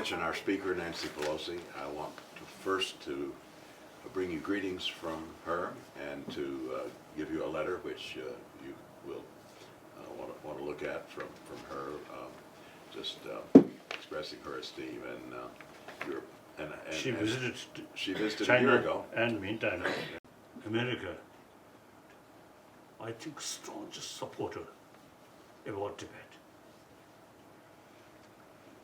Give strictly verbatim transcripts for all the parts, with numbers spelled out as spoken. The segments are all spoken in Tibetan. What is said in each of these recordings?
mention our speaker, Nancy Pelosi. I want to first to bring you greetings from her and to uh, give you a letter which uh, you will uh, want, to, want to look at from, from her, um, just uh, expressing her esteem and uh, your and, and, She and visited she visited a year China ago. And meantime, America, I think, staunch supporter about Tibet.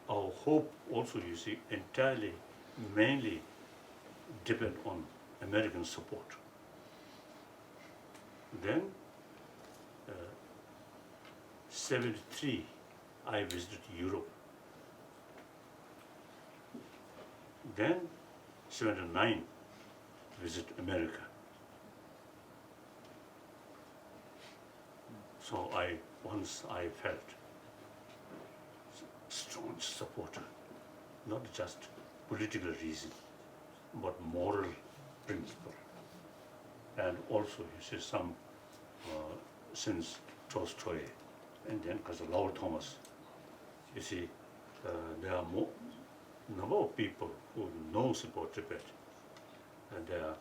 Our hope also, you see, entirely, mainly depend on American support. Then, uh, seventy-three, I visited Europe. Then, seventy-nine, visit America. So I once I felt strong supporter, not just political reason, but moral principle. And also, you see, some uh, since Tolstoy and then Kazalao Thomas, you see, uh, there are more number of people who knows about Tibet, and they are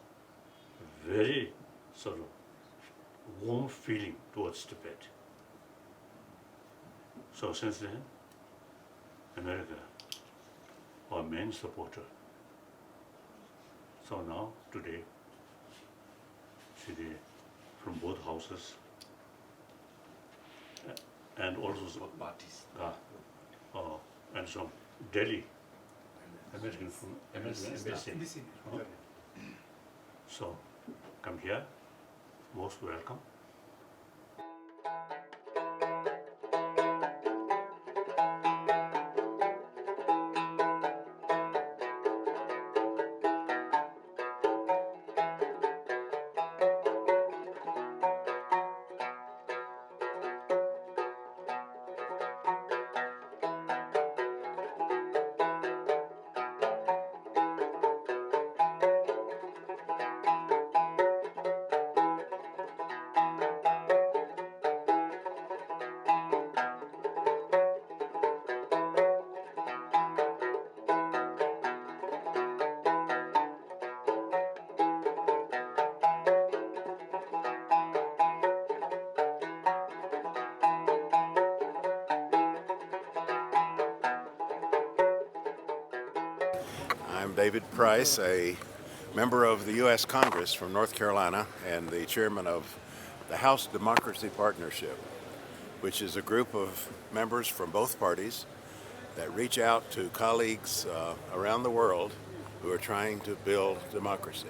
very sort of warm feeling towards Tibet. So since then, America, our main supporter. So now, today, see the, from both houses, and also both parties. Uh, uh, and from Delhi, American from American embassy. Embassy. Uh, so, come here. Most welcome. I'm David Price, a member of the U S Congress from North Carolina and the chairman of the House Democracy Partnership, which is a group of members from both parties that reach out to colleagues uh, around the world who are trying to build democracy.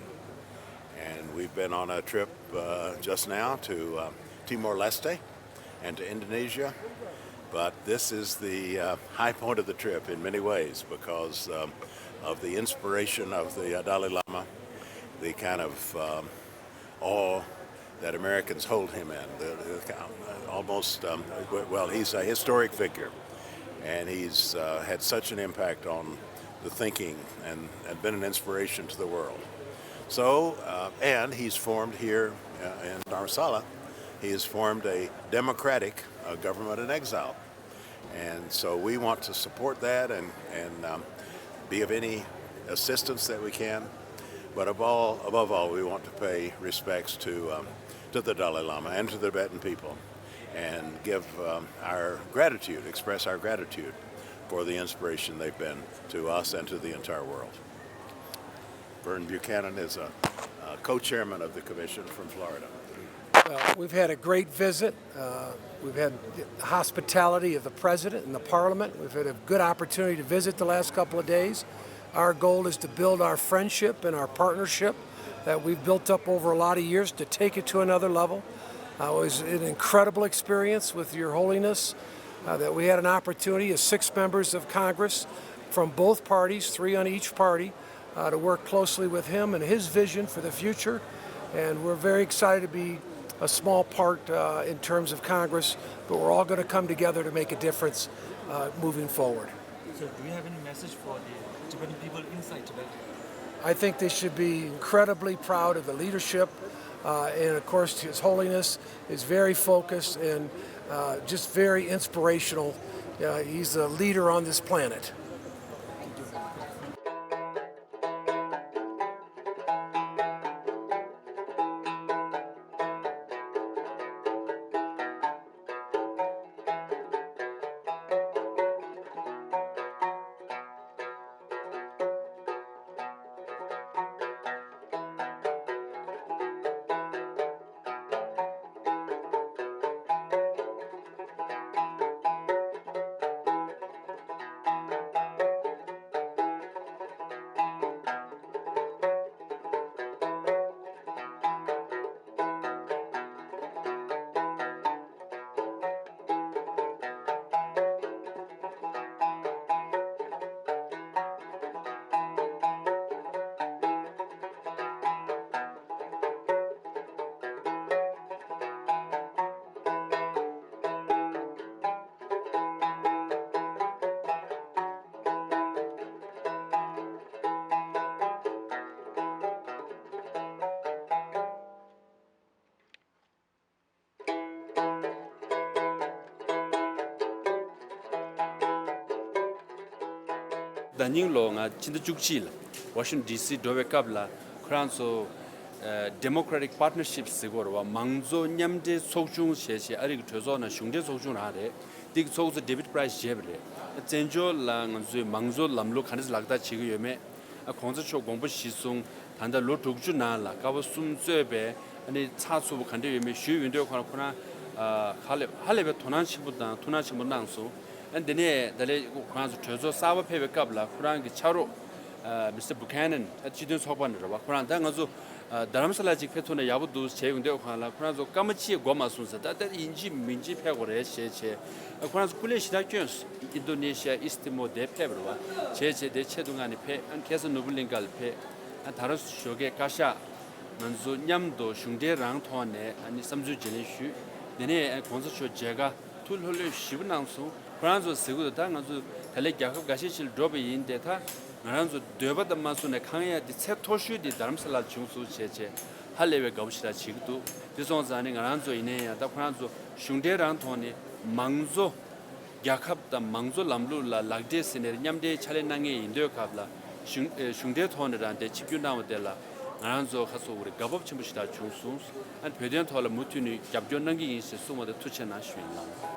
And we've been on a trip uh, just now to uh, Timor Leste and to Indonesia. But this is the uh, high point of the trip in many ways because um, of the inspiration of the uh, Dalai Lama, the kind of um, awe that Americans hold him in. The, the, almost, um, well, he's a historic figure, and he's uh, had such an impact on the thinking and, and been an inspiration to the world. So, uh, and he's formed here uh, in Dharamsala, he has formed a democratic uh, government in exile. And so we want to support that and, and um, be of any assistance that we can. But above all, above all, we want to pay respects to, um, to the Dalai Lama and to the Tibetan people and give um, our gratitude, express our gratitude for the inspiration they've been to us and to the entire world. Vern Buchanan is a, a co-chairman of the commission from Florida. Well, we've had a great visit. Uh, we've had the hospitality of the president and the parliament. We've had a good opportunity to visit the last couple of days. Our goal is to build our friendship and our partnership that we've built up over a lot of years to take it to another level. Uh, it was an incredible experience with Your Holiness uh, that we had an opportunity as six members of Congress from both parties, three on each party, uh, to work closely with him and his vision for the future. And we're very excited to be a small part uh, in terms of Congress, but we're all going to come together to make a difference uh, moving forward. So, do you have any message for the Tibetan people inside Tibet? I think they should be incredibly proud of the leadership, uh, and of course, His Holiness is very focused and uh, just very inspirational. Uh, he's a leader on this planet. ཟླ་ཉིན་ལོ་ང་ཕྱི་ཟླ་བཅུ་གཅིག་ལ་ཝ་ཤིང་ཊོན་ཌི་སི་འགྲོ་བའི་སྐབས་ལ་ཁོ་རང་ཚོ་ཨ་Democratic Partnership ཟེར་གོ་རེད་བ། མང་གཙོ་མཉམ་འབྲེལ་ཚོགས་ཆུང་ཞེས་བྱས་ཨ་རི་གི་གྲོས་ཚོགས་ནང་གཞུང་འབྲེལ་ཚོགས་ཆུང་རང་རེད། དེ་གི་ཚོགས་གཙོ་David Price བྱས་པ་རེད། བཙན་བྱོལ་ལ་ང་ཚོའི་མང་གཙོ་ལམ་ལུགས་ག་འདྲ་ལག་བསྟར་བྱེད་ཀྱི་ཡོད་མེད། ཨ་གོང་ས་མཆོག་དགོངས་པ་གཞིར་བཟུང་ད་ལྟ་ལོ་དྲུག་ཅུ་ནང་ལ་ཀ་བ་གསུམ་གཙོས་པའི་ཨ་ནི་ཚགས་ཚུད་པོ་ག་འདྲ་ཡོད་མེད་ཞུས་ཡོང་དུས་ཁོ་རང་ཁོ་རང་ཨ་ཧ་ལས་ཧ་ལས་པའི་དོ་སྣང་ཆེན་པོ་དང་ཐུགས་སྣང་ཆེན་པོ་གནང་སོང་། ཨ་འདི་ནས་ད་ལས་ཁོ་རང་ཚོ་གྲོས་ཚོགས་གསར་པ་ཕེབས་པའི་སྐབས་ལ་ཁོ་རང་གི་ཕྱག་རོགས་ཨ་Mister Buchanan ཨ་སྤྱི་མཐུན་ཚོགས་པ་ནས་རེད་བ། ཁོ་རང་ད་ང་ཚོ་ཨ་རྡ་རམ་ས་ལ་ཅིག་ཕེབས་ཐུབ་ན་ཡག་པོ་འདུག་བྱས་ཡོང་དུས་ཁོ་རང་ལ་ཁོ་རང་ཚོ་སྐར་མ་གཅིག་འགོར་མ་སོང་ཟེར། ད་ལྟ་ཡིན་གཅིག་མིན་གཅིག་ཕེབས་དགོས་རེད་ཞེས་བྱས། ཨ་ཁོ་རང་ཚོ་སྐུ་ལས་ཞེ་དྲག་བསྐྱོན་སོང་། ཨིན་རྡོ་ནེ་ཤི་ཡ་ཨིསྟ་ཏི་མོ་དེ་ཕེབས་རེད་བ། བྱས་བྱས་དེ་ཆེད་དུ་མངགས་ནས་ཕེབས། ཨ་ཁ་སང་ནོར་བུ་གླིང་ག་ལ་ཕེབས། ཨ་ད་རུང་ཞོགས་ཀས་བཀའ་ཤག་ང་ཚོ་མཉམ་དུ་གཞུང་འབྲེལ་རང་ཐོག་ནས་ཨ་ནི་བསམ་ཚུལ་བརྗེ་ལེན་ཞུས། དེ་ནས་ཨ་གོང་ས་མཆོག་མཇལ་ཁ་ཐུགས་ལྷོད་ལྷོད་ཞེ་པོ་གནང་སོང་། ཁོ་རང་ཚོ་ཟེར་གི་འདུག་ད་ང་ཚོ་ད་ལས་རྒྱལ་ཁབ་འགའ་ཤས་ཤིག་ལ་འགྲོ་བ་ཡིན་ཏེ། ད་ང་རང་ཚོ་འདོད་པ་དང་མ་བཟུང་ནས་ཁེངས་ཡ་དེ་ཚད་མཐོ་ཤོས་དེ་རྡ་རམ་ས་ལར་བྱུང་སོང་བྱས་བྱས་ཧ་ལས་པའི་དགའ་པོ་ཞེ་དྲག་བྱེད་ཀྱི་འདུག་དེ་སོང་ཙང་ནི་ང་རང་ཚོ་ཡིན་ནའི་ཡང་ད་ཁོ་རང་ཚོ་གཞུང་འབྲེལ་རང་ཐོག་ནས་མང་གཙོ་རྒྱལ་ཁབ་དང་མང་གཙོ་ལམ་ལུགས་ལ་ལག་འབྲེལ་ཟེར་ནས་མཉམ་འབྲེལ་ཕྱག་ལས་གནང་མཁན་ཡིན་དུས་སྐབས་ལ་གཞུང་ཨེ་གཞུང་འབྲེལ་ཐོག་ནས་རང་དེ་ཆིབས་བསྒྱུར་གནང་བ་དེ་ལ་ང་རང་ཚོ་ཁ་སོ་བོ་རེ་དགའ་སྤོབས་ཆེན་པོ་ཞེ་དྲག་བྱུང་སོང་། ཨ་བོད་དོན་ཐོག་ལ་མུ་མཐུད་ནས་རྒྱབ་སྐྱོར་གནང་གི་ཡིན་ཞེས་གསུངས་པ་དེ་ཐུགས་རྗེ་གནང་ཞུ་ཡིན་ལགས།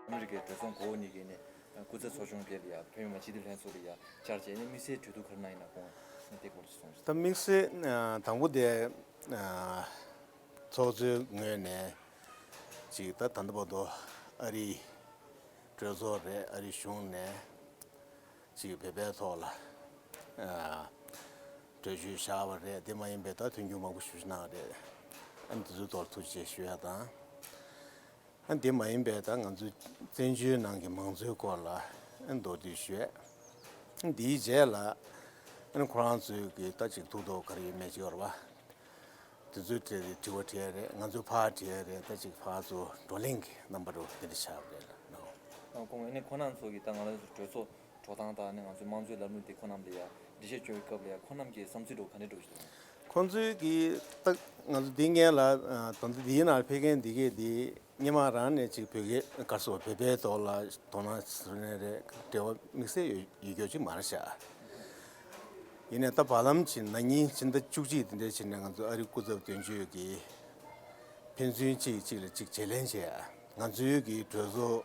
ཨ་མི་རི་ཀའི་གྲོས་ཚོགས་གོང་འོག་གཉིས་ཀྱིས་ནས་སྐུ་ཚབ་ཚོགས་ཆུང་སྒེར་ལ་ཡ་བོད་མི་མང་སྤྱི་འཐུས་ལྷན་ཚོགས་ལ་ཡ་བཅར་བྱས་ནས་དམིགས་བསལ་གྲོས་བསྡུར་ག་རེ་གནང་ཡིན་ན་དགོངས་དེ་སྐོར་གསུངས་སོང་། ད་དམིགས་བསལ་ཨ་དང་པོ་དེ་ཨ་ཚོགས་གཙོའི་ངོས་ནས་ཅིག་ད་ད་ལྟ་བར་དུ་ཨ་རིའི་གྲོས་ཚོགས་རེད། ཨ་རིའི་གཞུང་ནས་ཅིག་བོད་པའི་ཐོག་ལ་ཨ་གྲོས་ཆོད་བཞག་པ་རེད། དེ་མ་ཡིན་པའི་ད་མཐུན་འགྱུར་མང་པོ་ཞིག་གནང་བ་རེད། ཨ་འདི་ཚོའི་ཐོག་ལ་ཐུགས་རྗེ་ཆེ་ཞུ་ཡ་དང་། ཨ་འདི་མ་ཡིན་པའི་ད་ང་ཚོའི་བཙན་བྱོལ་ནང་གི་མང་གཙོའི་སྐོར་ལ་ཨ་མདོར་བསྡུས་ཞུས། ཨ་འདིའི་རྗེས་ལ་ཨ་ཁོ་རང་ཚོའི་གི་ད་ཅིག་ཐུགས་དོགས་ག་རེ་ཡོད་མེད་ཅིག་ཡོད་རེད་བ། དེ་ཚོའི་གྲས་དེ་དྲི་བ་དྲི་ཡ་རེད། ང་ཚོའི་ཕར་དྲི་ཡ་རེད། ད་ཅིག་ཕར་ཚུར་བགྲོ་གླེང་གི་རྣམ་པ་འདྲ་བོ་དེ་འདྲ་ཆགས་པ་རེད་ལ་ནོ། ཨ་ཁོང་ཨ་ནི་ཁོ་རང་ཚོ་གི་ད་ང་རང་ཚོ་གྲོས་ཚོགས་འགྲོ་སྟངས་དང་ཨ་ནི་ང་ཚོའི་དམངས་གཙོའི་ལམ་ལུགས་དེ་ཁོ་རྣམས་ལ་ཡ་འགྲེལ་བཤད་བཅོལ་བའི་སྐབས་ལ་ཡ་ཁོ་རྣམས་ཀྱི་བསམ་ཚུལ་འདྲ་བོ་ག་འདྲ་འདྲ་བོ་ཞིག་འདུག་ཁོང་ཚོའི་གི་ད་ང་ཚོ་འདི་སྔོན་ལ་ཨ་ད་ལྟ་འདིའི་ནང་ཕེབས་མཁན་འདི་གས་འདི་སྔོན་མ་རང་ནས་ཅིག་བོད་སྐད་ག་རེ་ཟེར་བོད་པའི་ཐོག་ལ་དོ་སྣང་ཟེར་ནའི་རེད། འབྲེལ་བ་དམིགས་བསལ་ཡོད་ཡོད་རྒྱུ་ཅིག་མ་རེད་ཤག་ཡིན་ནའི་ད་བར་ལམ་ཅིག་ན་ནིང་ཕྱི་ཟླ་བཅུ་གཅིག་དེ་འདྲའི་ཕྱིར་ནས་ང་ཚོ་ཨ་རི་སྐུ་ཚབ་དོན་གཅོད་ཀྱིས་ཕན་ཚུན་གཅིག་གཅིག་ལ་གཅིག་བརྗེ་ལེན་བྱས། ང་ཚོའི་གི་གྲོས་ཚོགས་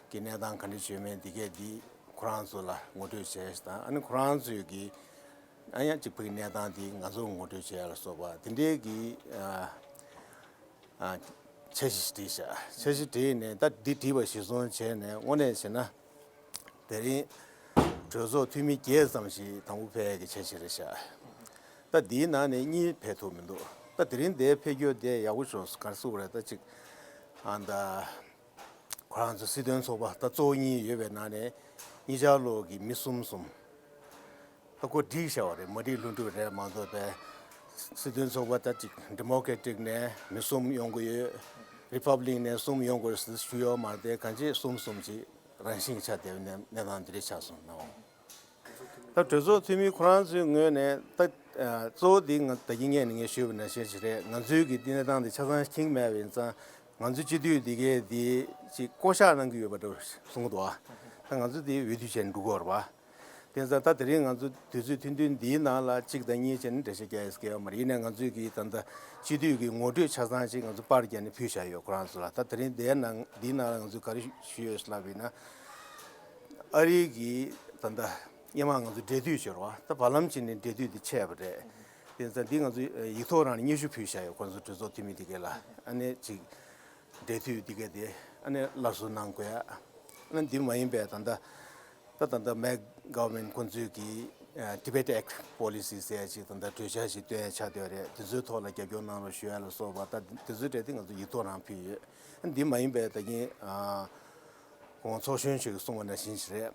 ཀྱི་གནས་སྟངས་ག་འདྲ་བྱུང་མིན་འདི་གས་འདི་ཁོ་རང་ཚོ་ལ་ངོ་སྤྲོད་བྱས་དང་། ཨ་ནི་ཁོ་རང་ཚོའི་གི་ཨ་ཡང་གཅིག་བོད་ཀྱི་གནས་སྟངས་འདི་ང་ཚོར་ངོ་སྤྲོད་བྱས་ལ་སོགས་པ་དེ་འདྲའི་གི་ཨ་ཨ་འཆར་གཞི་བསྒྲིགས་ཤག་འཆར་གཞི་བསྒྲིགས་ནས་ད་འདི་བསྒྲིགས་པ་གཞིར་བཟུང་བྱས་ནས་དངོས་གནས་བྱས་ན། དེ་རིང་གྲོས་ཚོགས་འཐུས་མི་བརྒྱད་ཙམ་ཞིག་དང་པོ་ཕེབས་ཡས་ཀྱི་འཆར་གཞི་རེད་ཤག་ད་འདིའི་ནང་ནས་གཉིས་ཕེབས་ཐུབ་མི་འདུག་ད་དེ་རིང་འདིར་ཕེབས་རྒྱུ་དེ་ཡག་པོ་བྱུང་སོང་། ག་རེ་ཟེར་དགོས་རེད། ད་ཅིག་ཨ་ད་ཁོ་རང་ཚོ་སྲིད་དོན་ཚོགས་པ་ད་གཙོ་བོ་གཉིས་ཡོད་པའི་ནང་ནས་གཉིས་ཆར་ལོག་གི་མི་གསུམ་གསུམ་ད་ཁོ་བསྒྲིགས་བཞག་པ་རེད། མ་བསྒྲིགས་ལྷུན་གྲུབ་རེད་མ་གཏོགས་པའི་སྲིད་དོན་ཚོགས་པ་ད་ཅིག་ཌི་མོ་ཀེ་ཊིག་ནས་མི་གསུམ་ཡོང་གི་ཡོད། རི་པབ་ལིག་ནས་གསུམ་ཡོང་དགོས་ཞུས་ཡོད་མ་རེད་དེ། གང་ཅི་གསུམ་གསུམ་ཅིག་རང་བཞིན་གྱི་ཆགས་བསྡད་པའི་གནས་གནས་སྟངས་འདི་འདྲ་ཆགས་སོང་ནའོ། ད་གྲོས་ཚོགས་འཐུས་མི་ཁོ་རང་ཚོའི་ངོས་ནས་ད་ཨ་གཙོ་བོ་འདི་ང་ད་གིན་ངས་ནས་ངས་ཞུས་པ་ནང་བཞིན་ཞིག་རེད། ང་ཚོའི་གི་འདི་གནས་སྟངས་འདི་ཆ་ཚང་མཁྱེན་གྱི་མེད་པ་ཡིན་ཙང་། ང་ཚོའི་སྤྱི་འཐུས་འདི་གས་འདི་ཅིག་བསྐོ་བཞག་གནང་གི་ཡོད་པ་འདྲ་གསུང་གི་འདུག་ཨ། ད་ང་ཚོ་འདི་འོས་བསྡུ་བྱས་ནས་འགྲོ་གི་ཡོད་རེད་པ། དེ་ཙང་ད་དེ་རིང་ང་ཚོ་དུས་ཚོད་ཐུང་ཐུང་འདིའི་ནང་ལ་གཅིག་དང་གཉིས་བྱས་ནས་འགྲེལ་བཤད་རྒྱག་ཡས་སྐལ་བ་མ་རེད། ཡིན་ནའི་ང་ཚོས་ཀྱིས་ད་ལྟ་སྤྱི་འཐུས་ཀྱི་ངོ་སྤྲོད་ཆ་ཚང་ཅིག་ང་ཚོ་པར་བརྒྱབ་ནས་ཕུལ་བཞག་ཡོད། ཁོ་རང་ཚོ་ལ། ད་དེ་རིང་འདིའི་ནང་འདིའི་ནང་ལ་ང་ཚོས་ག་རེ་ཞུས་ཡོད་ལབ་ཡིན་ན། ཨ་རི་གི་ད་ལྟ་སྔོན་མ་ང་ཚོ་འབྲེལ་མཐུད་བྱས་རེད་པ། ད་བར་ལམ་ཅིག་ནས་འབྲེལ་མཐུད་དེ་ཆད་པ་རེད། དེ་ཙང་འདི་ང་ཚོས་ཡིག་ཐོག་རང་ནས་སྙན་ཞུ་ཕུལ་བཞག་ཡོད། ཁོ་ཚོ་གྲོས་ཚོགས་འཐུས་མི་དེ་གས་ལ། ཨ་ནི་ཅིག་འབྲེལ་མཐུད་དེ་གས་དེ་ཨ་ནི་སླར་གསོ་གནང་དགོས་ཡ། ཨ་ནི་འདི་མ་ཡིན་པའི་ད་ལྟ་ད་ད་ལྟ་མེག་གྷ་ཝར་མེན་ཊི་ཁོ་ཚོས་ཀྱིས་ཨ་Tibet Act Policy ཟེར་ཡ་ཅིག་ད་ལྟ་གྲོས་འཆར་ཞིག་བཏོན་ཡ་ཆགས་བསྡད་རེད། དེ་ཚོའི་ཐོག་ལ་རྒྱབ་སྐྱོར་གནང་རོགས་ཞུ་ཡ་ལ་སོགས་པ། ད་དེ་ཚོའི་གྲས་དེ་ང་ཚོ་ཡིག་ཐོག་རང་ཕུལ་ཡོད། ཨ་འདི་མ་ཡིན་པའི་ད་གིན་ཨ་གོང་ཚོགས་གཞོན་ཞིག་གིས་གསུངས་པ་ནང་བཞིན་ཞིག་རེད།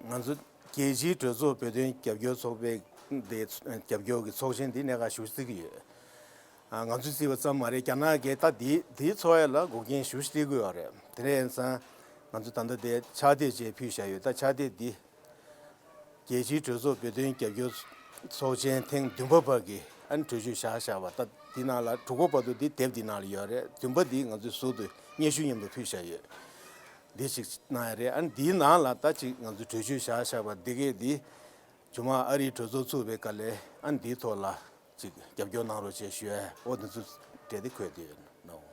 ང་ཚོ་རྒྱལ་སྤྱིའི་གྲོས་ཚོགས་བོད་དོན་རྒྱབ་སྐྱོར་ཚོགས་པའི་དེ་རྒྱབ་སྐྱོར་གྱི་ཚོགས་ཆེན་འདི་གནད་འགག་ཞེ་པོ་བརྩི་གི་ཡོད། ང་ཚོས་བརྩིས་པ་ཙམ་མ་རེད། རྒྱ་ནག་གིས་ད་འདི་འདི་ཚོགས་ཡ་ལ་འགོག་རྐྱེན་ཞེ་པོ་བརྩི་གི་ཡོད་རེད། དེ་འདྲ་ཡིན་ཙང་ང་ཚོས་ད་ལྟ་དེ་ཕྱག་དེབ་ཅིག་ཕུལ་བཞག་ཡོད། ད་ཕྱག་དེབ་འདི་རྒྱལ་སྤྱིའི་གྲོས་ཚོགས་བོད་དོན་རྒྱབ་སྐྱོར་ཚོགས་ཆེན་ཐེངས་བདུན་པ་བར་གྱི་ཨ་ནི་གྲོས་ཆོད་བཞག་བཞག་པ། ད་འདི་ནང་ལ་དྲུག་པ་བར་དུ་འདི་དེབ་འདི་ནང་ལ་ཡོད་རེད། བདུན་པ་འདི་ང་ཚོས་ཟུར་དུ་སྙན་ཞུ་མཉམ་དུ་ཕུལ་བཞག་ཡོད། འདི་ཞིག་གནང་ཡ་རེད། ཨ་ནི་འདིའི་ནང་ལ་ད་ཅིག་ང་ཚོས་གྲོས་ཆོད་བཞག་བཞག་པ་འདི་གས་འདི་མཇུག་མ་ཨ་རིའི་གྲོས་ཚོགས་ཚུགས་པའི་སྐབས་ལ་ཨ་ནི་འདིའི་ཐོག་ལ་ཅིག་རྒྱབ་སྐྱོར་གནང་རོགས་བྱེད་ཞུ་ཡ། འོ་འདི་ཚོ་གྲས་འདི་འཁོད་བསྡད་ཡོད་ནའོ།